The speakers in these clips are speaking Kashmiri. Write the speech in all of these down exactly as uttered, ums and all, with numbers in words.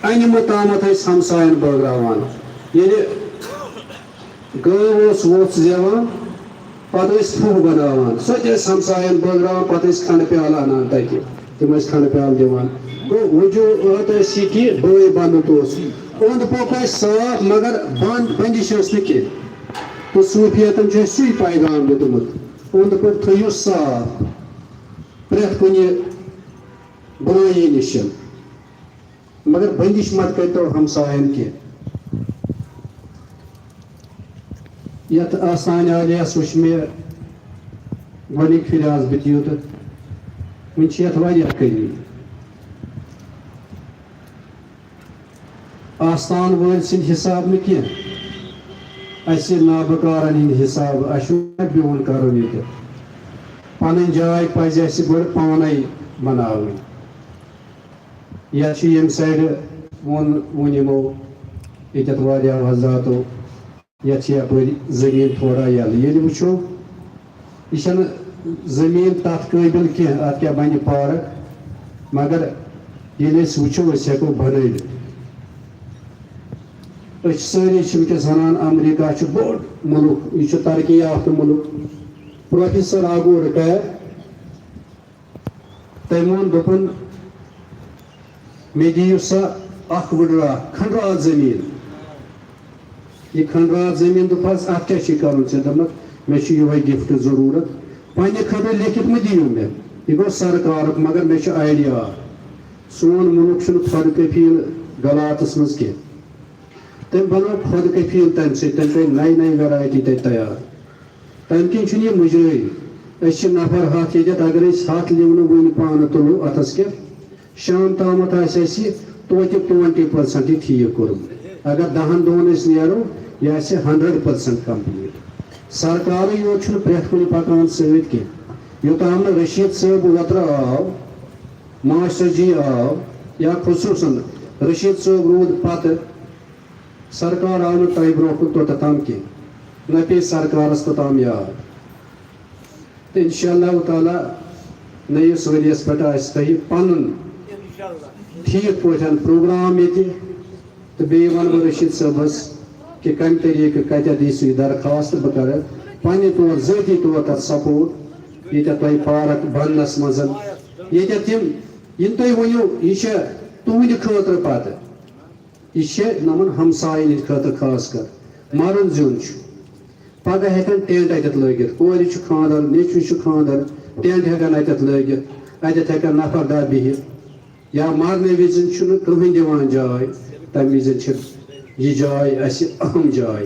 انہِ مہٕ تامتھ ٲسۍ ہمساین بٲگراوان۔ ییٚلہِ گٲو اوس ووٚژھ زٮ۪وان، پتہٕ ٲسۍ پھُہ بناوان، سۄ تہِ ٲسۍ ہمساین بٲگراوان، پتہٕ ٲسۍ کھنڈٕ پیالہٕ انان تتہِ، تِم ٲسۍ کھنڈٕ پیالہٕ دِوان۔ گوٚو، وجوہات ٲسۍ یہِ کہِ بٲے بنُت اوس۔ اوٚنٛد پوٚک ٲسۍ صاف، مگر بنٛد، بندش ٲس نہٕ کینٛہہ۔ تہٕ صوٗفیتن چھُ اَسہِ سُے پیغام دیُتمُت، اوٚنٛد پوٚک تھٲیِو صاف، پرٛٮ۪تھ کُنہِ برٲیی نِش۔ مگر بندش مت کٔرۍتو ہمساین کینٛہہ۔ یتھ آستانہِ عالیس وٕچھ مےٚ گۄڈنِکۍ پھِرِ آز بہٕ تہِ یوٚت، وٕنہِ چھِ یتھ واریاہ کٔمی۔ آستان وٲلۍ سٕنٛدۍ حساب نہٕ کینٛہہ، اسہِ نابکارن ہٕنٛدۍ حساب۔ اسہِ چھُ بِہُن کرُن ییٚتہِ۔ پنٕنۍ جاے پزِ اسہِ گۄڈٕ پانے بناوٕنۍ۔ یتھ چھُ ییٚمہِ سایڈٕ ووٚن، ووٚن یِمو ییٚتٮ۪تھ واریاہو حضراتو، یتھ چھِ یپٲرۍ زٔمیٖن تھوڑا یَلہٕ۔ ییٚلہِ وٕچھو، یہِ چھَنہٕ زٔمیٖن تتھ قٲبِل کینٛہہ، اتھ کیٛاہ بنہِ پارک، مگر ییٚلہِ أسۍ وٕچھو، أسۍ ہٮ۪کو بنٲوِتھ۔ أسۍ چھِ سٲری چھِ وٕنکیٚس ونان، امریکہ چھُ بوٚڑ مُلُک، یہِ چھُ ترقی یافتہٕ مُلُک۔ پروفیسر آگو رِٹایَر، تٔمۍ ووٚن، دوٚپُن، "مےٚ دِیِو سا اکھ وٕڈرا کھنڈرات زٔمیٖن۔" یہِ کھنڈرات زٔمیٖن، دوٚپ حظ، "اَتھ کیٛاہ چھُے کَرُن ژےٚ؟" دوٚپمَکھ، "مےٚ چھُ یِہوٚے گفٹ ضروٗرت، پنٛنہِ خٲطرٕ لیکھِتھ مہٕ دِیِو مےٚ، یہِ گوٚو سرکارُک، مگر مےٚ چھُ آیڈیا اکھ۔ سون مُلک چھُنہٕ خۄد کفیٖل غلاتَس منٛز کینٛہہ۔" تٔمۍ بنوو خۄد کفیٖل تَمہِ سۭتۍ، تٔمۍ کٔرۍ نَیہِ نَیہِ ویرایٹی تَتہِ تیار۔ تَمہِ کِنۍ چھُنہٕ یہِ مُجرٲے۔ أسۍ چھِ نفر ہَتھ ییٚتٮ۪تھ، اگر أسۍ ہَتھ لِونہٕ وٕنہِ پانہٕ تُلو اَتھَس کٮ۪تھ، شام تامَتھ آسہِ اَسہِ توتہِ ٹُوَنٹی پٔرسَنٛٹ یہِ ٹھیٖک کوٚرمُت۔ اگر دَہَن دۄہَن أسۍ نیرو، یہِ آسہِ ہنڈرڈ پٔرسَنٛٹ کمپلیٖٹ۔ سرکارٕے یوت چھُنہٕ پرٛٮ۪تھ کُنہِ پکان سۭتۍ کینٛہہ۔ یوٚتام نہٕ رشیٖد صٲب اوترٕ آو، ماسٹر جی آو، یا خصوٗصاً رشیٖد صٲب روٗد پتہٕ، سرکار آو نہٕ تۄہہِ برونٛہہ کُن توٚتتھ تام کینٛہہ، نہ پیٚیہِ سرکارس توٚتام یاد۔ تہٕ انشاء اللہ تعالیٰ نٔیِس ؤریَس پٮ۪ٹھ آسہِ تۄہہِ پنُن ٹھیٖک پٲٹھۍ پروگرام ییٚتہِ۔ تہٕ بیٚیہِ وَنہٕ بہٕ رشیٖد صٲبَس کہِ کَمہِ طریٖقہٕ کَتٮ۪تھ یی سُہ یہِ درخواست، بہٕ کَرٕ پنٛنہِ طور، ذٲتی طور تَتھ سپورٹ، ییٚتٮ۪تھ تۄہہِ پارک بَننَس منٛز، ییٚتٮ۪تھ یِم، یِم تُہۍ ؤنِو، یہِ چھےٚ تُہٕنٛدِ خٲطرٕ پَتہٕ، یہِ چھےٚ یِمَن ہمسایَن ہِنٛدِ خٲطرٕ خاص کر۔ مَرُن زیُن چھُ، پَگاہ ہٮ۪کَن ٹٮ۪نٛٹ اَتٮ۪تھ لٲگِتھ، کورِ چھُ خانٛدر، نیٚچوِس چھُ خانٛدر، ٹٮ۪نٛٹ ہٮ۪کَن اَتٮ۪تھ لٲگِتھ، اَتٮ۪تھ ہٮ۪کَن نفر دَہ بِہِتھ۔ یا مرنہٕ وِزِ چھُنہٕ کٕہٕنۍ دِوان جاے، تَمہِ وِزِ چھِ یہِ جاے اَسہِ اہم جاے۔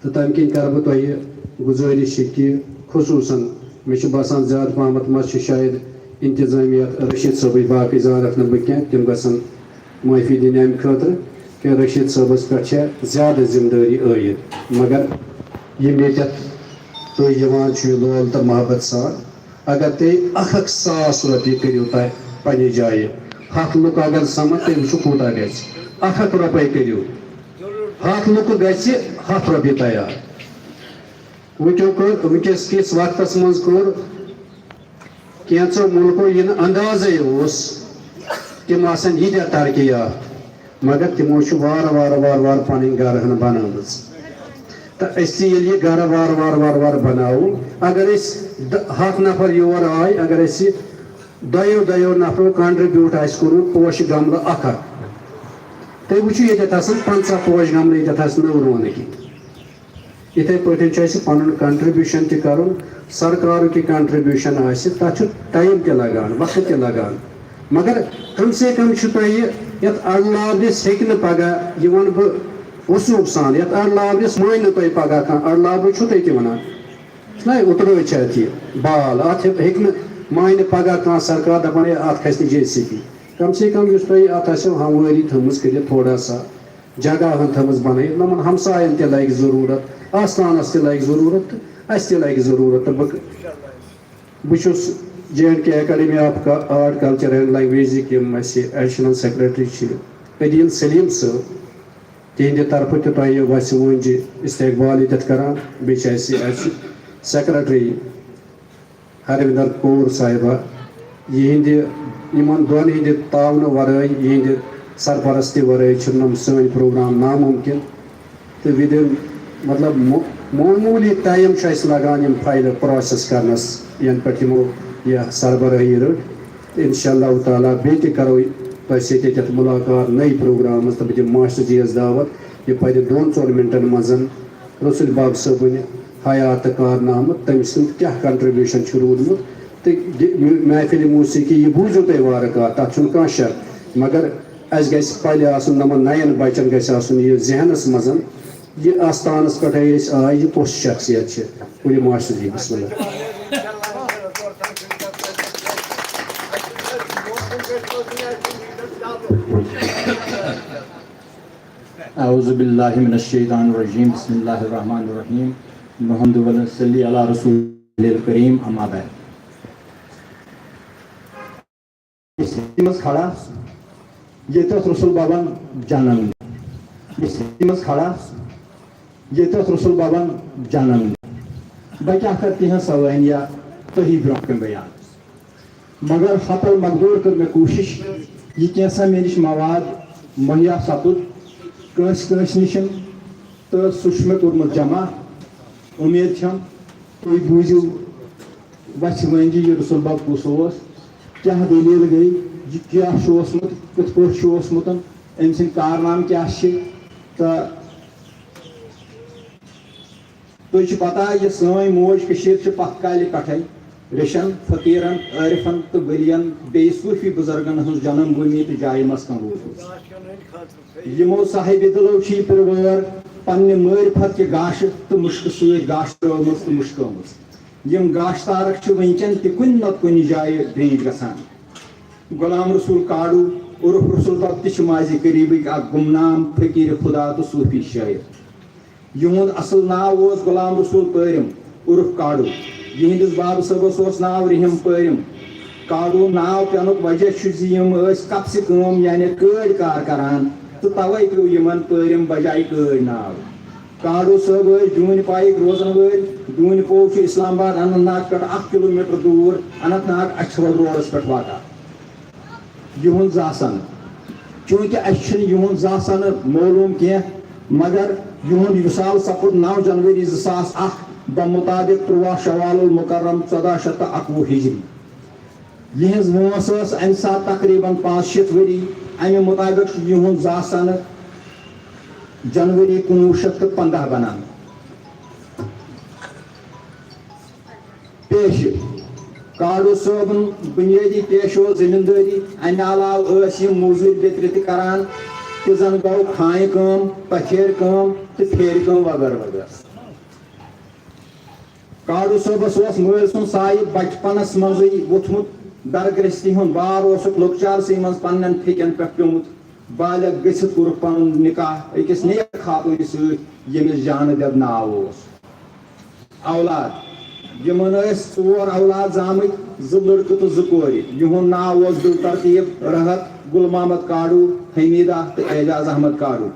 تہٕ تَمہِ کِنۍ کَرٕ بہٕ تۄہہِ گُزٲرِش یہِ کہِ خصوٗصاً مےٚ چھُ باسان زیادٕ پَہمَتھ ما چھُ شاید اِنتِظٲمیہ رشیٖد صٲبٕے، باقٕے زانَکھ نہٕ بہٕ کینٛہہ، تِم گژھن معٲفی دِنۍ اَمہِ خٲطرٕ کہِ رشیٖد صٲبَس پٮ۪ٹھ چھےٚ زیادٕ ذِمہٕ دٲری عٲیِد۔ مگر یِم ییٚتٮ۪تھ تُہۍ یِوان چھِو لول تہٕ محبت سان، اگر تُہۍ اکھ اکھ ساس رۄپیہِ کٔرِو تۄہہِ پننہِ جایہِ، ہتھ لُکھ اگر سمن، تٔمِس چھُ کوٗتاہ گژھِ؟ اکھ اکھ رۄپے کٔرِو، ہتھ لُکھ گژھِ ہتھ رۄپیہِ تیار۔ وٕنکیو کوٚر، وٕنکیٚس کِس وقتس منٛز کوٚر کینٛژو مُلکو، یہِ نہٕ اندازے اوس، تِم آسن ییٖتیٛاہ ترقی یافتہٕ۔ مگر تِمو چھُ وارٕ وارٕ وارٕ وارٕ پنٕنۍ گرٕ ہن بنٲومٕژ۔ تہٕ أسۍ تہِ ییٚلہِ یہِ گرٕ وارٕ وارٕ وارٕ وارٕ بناوو، اگر أسۍ دَ-، ہَتھ نفر یور آے، اگر أسۍ یہِ دۄیو دۄیو نفرو contribute آسہِ کوٚرمُت پوشہِ گملہٕ اکھ اکھ، تُہۍ وٕچھِو، ییٚتٮ۪تھ آسن پنٛژاہ پوشہِ گملہٕ، ییٚتٮ۪تھ آسہِ نٔو رونقی۔ یِتھَے پٲٹھۍ چھُ اَسہِ پَنُن contribution تہِ کَرُن۔ سرکارُک یہِ contribution آسہِ، تَتھ چھُ time تہِ لَگان، وقت تہِ لَگان۔ مگر کم سے کم چھُ تۄہہِ یَتھ اَڑلاونِس ہیٚکہِ نہٕ پَگاہ، یہِ وَنہٕ بہٕ وثوٗق سان، یَتھ اَڑلاونِس مانہِ نہٕ تۄہہِ پَگاہ کانٛہہ، اَڑلاونُے چھُو تُہۍ تہِ وَنان۔ چھُنہ یہِ اُترٲے چھِ اَتھ یہِ بال، اَتھ ہیٚکہِ نہٕ مانہِ پَگاہ کانٛہہ سرکار دَپان، "ہے، اَتھ کھَسہِ نہٕ جے سی بی۔" کم سے کم یُس تۄہہِ اَتھ آسیو ہموٲری تھٲومٕژ کٔرِتھ تھوڑا سا، جگہ ہن تھٲومٕژ بنٲیِتھ، یِمن ہمساین تہِ لگہِ ضروٗرت، آستانس تہِ لگہِ ضروٗرت تہٕ اسہِ تہِ لگہِ ضروٗرت۔ تہٕ بہٕ، بہٕ چھُس J and K Academy of Art, Culture and Language یِکۍ یِم اسہِ additional secretary چھِ، عدیل سلیم صٲب، تِہنٛدِ طرفہٕ تہِ تۄہہِ وسہِ وٲنجہِ استقبال ییٚتٮ۪تھ کران۔ بیٚیہِ چھِ اسہِ، اسہِ secretary ہروِندر کور صاحبہ، یِہنٛدِ یِمن دۄن ہٕنٛدِ تعاونہٕ ورٲے، یِہٕنٛدِ سرپرستی ورٲے چھِنہٕ یِم سٲنۍ پروگرام ناممکن۔ تہٕ within، مطلب، مو-، معموٗلی ٹایم چھُ اَسہِ لگان یِم فایلہٕ پروسیس کرنس، ینہٕ پٮ۪ٹھ یِمو یہِ سربرٲہی رٔٹ۔ تہٕ انشاء اللہ تعالیٰ بیٚیہِ تہِ کرو تۄہہِ سۭتۍ ییٚتٮ۪تھ مُلاقات نٔے پروگرامس، تہٕ بہٕ دِمہٕ ماشٹر جیَس دعوت، یہِ پرِ دۄن ژۄن منٹن منٛز رسول باب صٲبٕنۍ حیات تہٕ کارنامہٕ، تٔمۍ سُنٛد کیٛاہ contribution چھُ روٗدمُت۔ تہٕ یہِ محفل موسیقی، یہِ بوٗزِو تُہۍ وارٕ کارٕ، تَتھ چھُنہٕ کانٛہہ شک۔ مگر اَسہِ گژھِ پَلہِ آسُن، یِمَن نَین بَچَن گژھِ آسُن یہِ ذہنَس منٛز، یہِ آستانَس پٮ۪ٹھَے أسۍ آے، یہِ کۄس شخصیت چھِ۔ ؤلِو ماشٹر جی، بسم اللہ۔ اعوذ باللہ من الشیطان الرجیم، بسم اللہ الرحمن الرحیم، محمد صلی علی رسول الکریم، اما بعد۔ منٛز کھڑا، ییٚتہِ اوس رسول بابن جنم۔ منٛز کھڑا، ییٚتہِ اوس رسول بابن جنم۔ بہٕ کیٛاہ کرٕ تِہنٛز سوٲنیا تۄہی برٛونٛہہ کَنہِ بیان؟ مگر حتی المقدور کٔر مےٚ کوٗشِش، یہِ کینٛژھا مےٚ نِش مواد مہیا سپُد، کٲنٛسہِ کٲنٛسہِ نِش، تہٕ سُہ چھُ مےٚ کوٚرمُت جمع۔ اُمید چھم تُہۍ بوٗزِو وَژھِ وٲنٛجہِ یہِ رسول بب کُس اوس، کیٛاہ دٔلیٖل گٔے، یہِ کیٛاہ چھُ اوسمُت، کِتھ پٲٹھۍ چھُ اوسمُت، أمۍ سٕنٛدۍ کارنامہٕ کیٛاہ چھِ۔ تہٕ تۄہہِ چھِ پتہ، یہِ سٲنۍ موج کٔشیٖر چھِ پتھ کالہِ پٮ۪ٹھَے ریشن، فقیٖرن، عٲرفن تہٕ ؤلین، بیٚیہِ صوٗفی بُزرگن ہٕنٛز جنم بھوٗمی تہٕ جایہِ مسکن روٗزمٕژ۔ یِمو صاحبِ دِلو چھِ یہِ پِروٲر پننہِ معرفت کہِ گاشہِ تہٕ مُشکہٕ سۭتۍ گاشہِ ترٲومٕژ تہٕ مُشکٲومٕژ۔ یِم گاشہِ تارک چھِ وٕنکٮ۪ن تہِ کُنہِ نتہٕ کُنہِ جایہِ ڈرینج گژھان۔ غلام رسول کاڈو عرف رسول بب تہِ چھِ ماضی قریبٕکۍ اکھ گمنام فقیٖر خدا تہٕ صوٗفی شٲعر۔ یِہُنٛد اصل ناو اوس غلام رسول پٲرِم عرف کاڈو۔ یِہنٛدِس بابہٕ صٲبس اوس ناو رحیم پٲرِم۔ کاڈو ناو پٮ۪نُک وجہ چھُ زِ یِم ٲسۍ کپسہِ کٲم یعنی کٲڑۍ کار کران تہٕ توے پیوٚو یِمن پٲرِم بجایہِ کٲڑۍ ناو۔ کاڈو صٲب ٲسۍ ڈوٗنۍ پایِکۍ روزن وٲلۍ۔ ڈوٗنۍ پوو چھُ اسلام آباد اننت ناگ پٮ۪ٹھ اکھ کلوٗمیٹر دوٗر اننت ناگ اچھوَل روڈس پٮ۪ٹھ واقع۔ یِہُنٛد زاسن۔ چوٗنٛکہِ اَسہِ چھُنہٕ یِہُنٛد زاسن معلوٗم کینٛہہ، مگر یِہُنٛد وِصال سپُد نَو جنؤری زٕ ساس اَکھ بمطابق تُرٛواہ شوال المکرم ژۄداہ شیٚتھ تہٕ اَکوُہ ہجری۔ یِہٕنٛز وٲنٛس ٲس اَمہِ ساتہٕ تقریباً پانٛژھ شیٚتھ ؤری۔ اَمہِ مُطابق چھُ یِہُنٛد زاسن جنؤری کُنوُہ شیٚتھ تہٕ پنٛداہ بنان۔ پیشہٕ۔ کاڈو صٲبُن بُنیٲدی پیشہٕ اوس زٔمیٖندٲری۔ اَمہِ علاوٕ ٲسۍ یِم موٚزوٗرۍ بیترِ تہِ کران، تہِ زَن گوٚو کھانہِ کٲم، پَتھیرِ کٲم تہٕ پھیرِ کٲم وغٲرٕ وغٲرٕ۔ کاڈو صٲبَس اوس مٲلۍ سُنٛد سایہِ بچپنَس منٛزٕے ووٚتھمُت۔ درگرستی ہُنٛد بار اوسُکھ لۄکچارسٕے منٛز پننٮ۪ن پھیٚکٮ۪ن پٮ۪ٹھ پیوٚمُت۔ بالغ گٔژھِتھ کوٚرُکھ پنُن نکاح أکِس نیک خاتوٗنہِ سۭتۍ، ییٚمِس جانہٕ دٮ۪د ناو اوس۔ اولاد۔ یِمن ٲسۍ ژور اولاد زامٕتۍ، زٕ لڑکہٕ تہٕ زٕ کورِ۔ یِہُنٛد ناو اوس بالترتیب رحت، گل محمد کاڈو، حمیدہ تہٕ اعجاز احمد کاڈو۔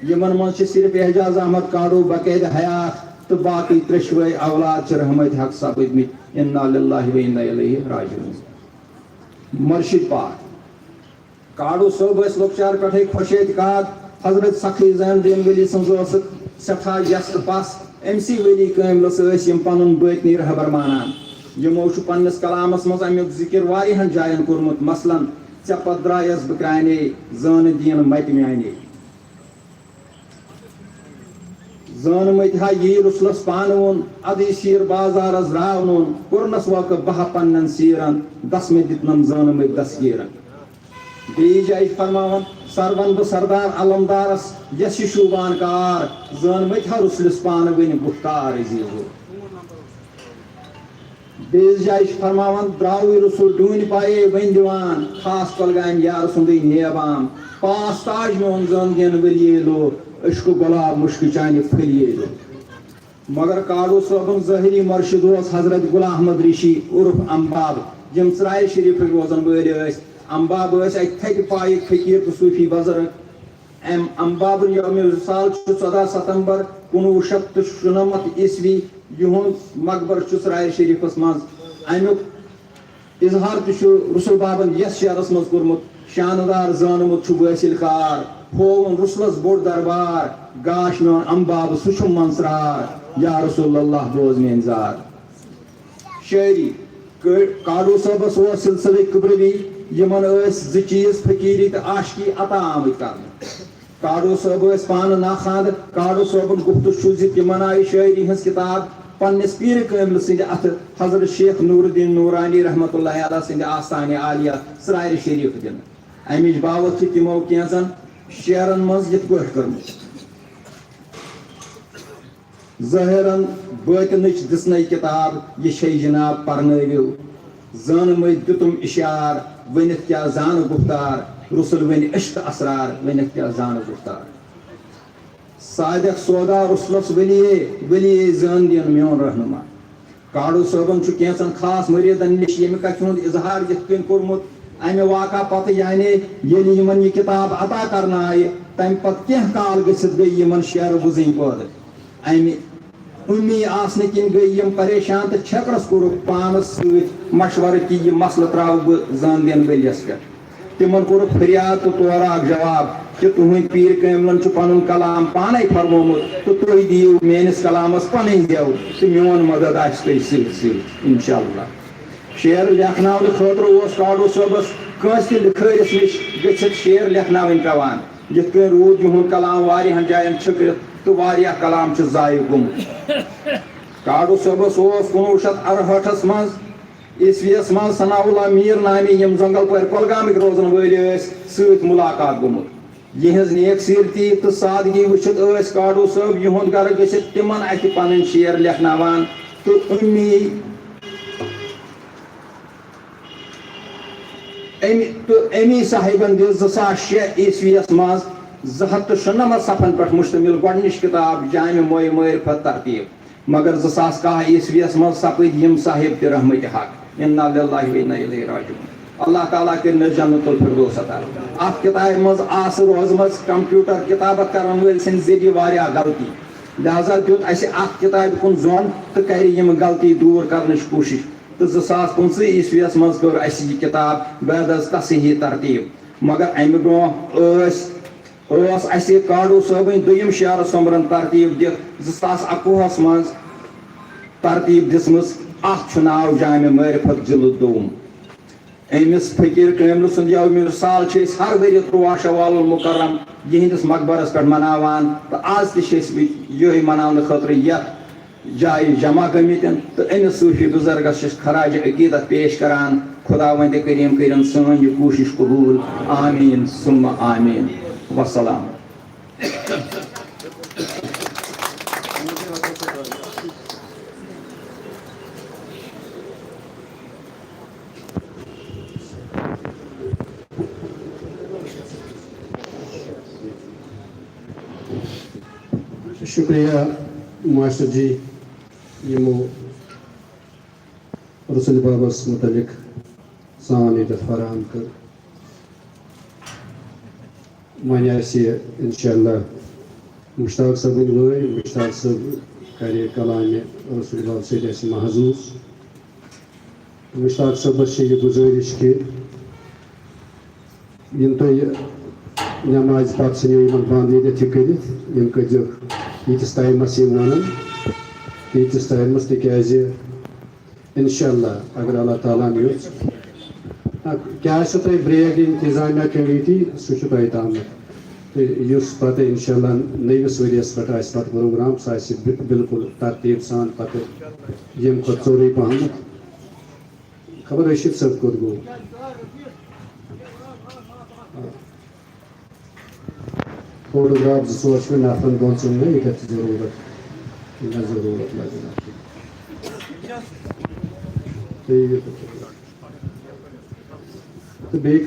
یِمن منٛز چھِ صرف اعجاز احمد کاڈو بقید حیات تہٕ باقٕے ترٛیٚشوَے اولاد چھِ رحمتِ حق سپٕدمٕتۍ۔ انا للہ و انا الیہ راجعون۔ مرشد پاک۔ کاڈو صٲب ٲسۍ لۄکچارٕ پٮ۪ٹھَے خۄش اعتقاد حضرت سخی زین الدین ولی سٕنٛز ٲسٕکھ سٮ۪ٹھاہ یَژھ تہٕ پَژھ۔ أمۍ سٕے ولی کٲملَس ٲسۍ یِم پَنُن بٲطنی رہبر مانان۔ یِمو چھُ پنٛنِس کلامَس منٛز اَمیُک ذِکِر واریاہَن جایَن کوٚرمُت، مثلاً، "ژےٚ پَتہٕ درٛایَس بہٕ کرٛانے، زانہٕ دیٖن مَتہِ میٛانے۔" زانہٕ مٔتۍ ہا یی رُسلس پانہٕ ووٚن، ادٕ یہِ سیٖر بازارس راونوٚن، کوٚرنس واقف بہٕ ہا پننٮ۪ن سیٖرن، دس مےٚ دِتنم زانہٕ مٔتۍ دستگیٖرن۔ بیٚیہِ جایہِ چھِ فرماوان، سر ونہٕ بہٕ سردار علمدارس، یس یہِ شوٗبان کار، زانہٕ مٔتۍ ہا رُسلِس پانہٕ وٕنہِ گُفتار عزیٖزو۔ بیٚیِس جایہِ چھِ فرماوان، درٛاوٕے رسول ڈوٗنۍ پایے وۄنۍ دِوان، خاص کۄلگامہِ یار سُنٛدٕے نیبام۔ پاس تاج میون زٲنگین ؤلیے لو، عشقہٕ گۄلاب مُشکہٕ چانہِ پھٔلیے لو۔ مگر کاڈو صٲبُن ظٲہری مرشد اوس حضرت غلام احمد ریشی عرف امباب، یِم ژرارِ شریفٕکۍ روزن وٲلۍ ٲسۍ۔ امباب ٲسۍ اَکہِ تھدِ پایِکۍ فقیٖر تہٕ صوٗفی بزرگ۔ أمۍ امبابن یوم وصال چھُ ژۄداہ ستمبر کُنوُہ شیٚتھ تہٕ شُنمتھ عیسوی۔ یِہُنٛد مقبرٕ چھُ ژرارِ شریفس منٛز۔ اَمیُک اظہار تہِ چھُ رسول بابن یتھ شعرس منٛز کوٚرمُت، شاندار زانمُت چھُ وٲصِل کار، ہووُن رسلس بوٚڑ دربار، گاش میون امبابہٕ سُہ چھُم منصرار، یا رسول اللہ بوز میٲنۍ زار۔ شٲعری۔ کٔ-، کاڈو صٲبس اوس سلسلہٕ کبروی، یِمن ٲسۍ زٕ چیٖز فقیٖری تہٕ عاشقی عطا آمٕتۍ کرنہٕ۔ کاڈو صٲب ٲسۍ پانہٕ ناخواندٕ۔ کاڈو صٲبُن گُفتُک چھُ زِ تِمن آیہِ شٲعری ہٕنٛز کِتاب پننِس پیٖرِ کٲملہٕ سٕنٛدِ اَتھٕ حضرت شیخ نور الدین نورانی رحمتہ اللہ علیہ سٕنٛدِ آستانہِ عالیہ ژرارِ شریف دِنہٕ۔ اَمِچ باوتھ چھِ تِمو کینٛژن شعرن منٛز یِتھ پٲٹھۍ کٔرمٕژ۔ ظٲہِرن باطنٕچ دِژنَے کِتاب، یہِ چھے جناب پرنٲوِو۔ زانہٕ مٔتۍ دیُتُم اِشار، ؤنِتھ کیٛاہ زانہٕ گُفتار، رُسُل ؤنۍ عشق اسرار، ؤنِتھ کیٛاہ زانہٕ گُفتار۔ صادق سودا رُسلس ولیے، ولیے زٲن دِن میون رہنما۔ کاڈو صٲبن چھُ کینٛژن خاص مُریٖدن نِش ییٚمہِ کتھِ ہُنٛد اظہار یِتھ کٔنۍ کوٚرمُت، امہِ واقعہ پتہٕ، یعنی ییٚلہِ یِمن یہِ کِتاب عطا کرنہٕ آیہِ، تمہِ پتہٕ کینٛہہ کال گٔژھِتھ گٔے یِمن شعر بوزٕنۍ پٲدٕ۔ امہِ اُمی آسنہٕ کِنۍ گٔے یِم پریشان تہٕ چھٔکرس کوٚرُکھ پانس سۭتۍ مشورٕ کہِ یہِ مسلہٕ تراوٕ بہٕ زٲن دِن ؤلِیس پٮ۪ٹھ۔ تِمن کوٚرُکھ فریاد تہٕ تورٕ آکھ جواب کہِ تُہنٛدۍ پیٖر کٲملن چھُ پنُن کلام پانے فرمومُت تہٕ تُہۍ دِیِو میٲنِس کلامس پنٕنۍ زٮ۪و تہٕ میون مدد آسہِ تۄہہِ سۭتۍ سۭتۍ، انشاءاللہ۔ شعر لیکھناونہٕ خٲطرٕ اوس کاڈو صٲبس کٲنٛسہِ تہِ لِکھٲرِس نِش گٔژھِتھ شعر لیکھناوٕنۍ پٮ۪وان، یِتھ کٔنۍ روٗد یِہُنٛد کلام واریاہن جاین چھٔکرِتھ تہٕ واریاہ کلام چھِ ضایع گوٚمُت۔ کاڈو صٲبس اوس کُنوُہ شیٚتھ اَرہٲٹھس منٛز عیسویس منٛز ثناء اللہ میر نامی، یِم زنگل پورِ کۄلگامٕکۍ روزن وٲلۍ ٲسۍ، سۭتۍ مُلاقات گوٚمُت۔ یِہٕنٛز نیک سیٖرتی تہٕ سادگی وٕچھِتھ ٲسۍ کاڈو صٲب یِہُنٛد گرٕ گٔژھِتھ تِمن اَتھِ پنٕنۍ شعر لیکھناوان تہٕ اُمی، اَمہِ، تہٕ اَمی صاحبن دِژ زٕ ساس شےٚ عیسویس منٛز زٕ ہتھ تہٕ شُنمتھ صفحن پٮ۪ٹھ مشتمل گۄڈٕنِچ کِتاب جامع معرفت ترتیب۔ مگر زٕ ساس کاہ عیسویس منٛز سپٕدۍ یِم صاحب تہِ رحمتِ حق۔ انا للہ و انا الیہ راجعون۔ اللہ تعالیٰ کٔرِنَس جنت الفردوس عطا۔ اَتھ کِتابہِ منٛز آسہٕ روزمٕژ کمپیوٹر کتابت کرن وٲلۍ سٕنٛدِ ذٔریعہٕ واریاہ غلطی، لہذا دیُت اَسہِ اَتھ کِتابہِ کُن ظۄن تہٕ کرِ یِم غلطی دوٗر کرنٕچ کوٗشش۔ تہٕ زٕ ساس پٕنٛژٕہ عیسویس منٛز کٔر اَسہِ یہِ کِتاب بعد از تصحیح ترتیب۔ مگر اَمہِ برٛونٛہہ ٲسۍ ٲس اَسہِ کاڈو صٲبٕنۍ دوٚیِم شعرٕ سوٚمبرن ترتیٖب دِتھ زٕ ساس اَکوُہَس منٛز ترتیٖب دِژمٕژ۔ اَتھ چھُ ناو جامع معرفت جلد دوم۔ أمِس فقیٖر کٲملہٕ سُنٛد یومِ وِصال چھِ أسۍ ہر ؤرۍ یہِ تُرٛواہ شوال المکرم یِہنٛدِس مقبرس پٮ۪ٹھ مناوان، تہٕ آز تہِ چھِ أسۍ یِہوٚے مناونہٕ خٲطرٕ یَتھ جایہِ جمع گٔمٕتٮ۪ن تہٕ أمِس صوٗفی بُزرگس چھِ أسۍ خراج عقیدت پیش کران۔ خداوند کریم کٔرِن سٲنۍ یہِ کوٗشش قبوٗل۔ آمین ثم آمین۔ وسلام۔ شکریہ ماسٹر جی، یِمو رسول بابس متعلق سان ییٚتٮ۪تھ فراہم کٔر۔ وۄنۍ آسہِ انشاءاللہ مشتاق صٲبٕنۍ وٲرۍ، مشتاق صٲب کرِ کلامِ رسول باب سۭتۍ اَسہِ محظوظ۔ مشتاق صٲبس چھِ یہِ گُزٲرِش کہِ یِم تُہۍ نمازِ پتہٕ ژھٕنِو یِمن بنٛد ییٚتٮ۪تھ یہِ کٔرِتھ، یِم کٔرۍزیٚو ییٖتِس ٹایمس یِم ونان، تیٖتِس ٹایمس، تِکیازِ انشاءاللہ اگر اللہ تعالیٰ ہن یوٚژھ، آ، کیٛاہ آسہِ تۄہہِ بریک انتظامیہ کمیٹی، سُہ چھُ تۄہہِ تامَتھ۔ تہٕ یُس پتہٕ انشاءاللہ نٔوِس ؤرِیَس پٮ۪ٹھ آسہِ پتہٕ پروگرام، سُہ آسہِ بِ-، بالکل ترتیٖب سان پتہٕ ییٚمہِ کھۄتہٕ ژوٚرُے پہمتھ۔ خبر رشید صٲب کوٚت گوٚو؟ فوٹوگراف زٕ ژور چھِ مےٚ نفرن دۄن ژۄن مےٚ ییٚتٮ۪تھ چھِ ضروٗرت، یہِ مےٚ ضروٗرت لگہِ نفر۔ تہٕ یہِ، تہٕ بیٚیہِ کٔرۍ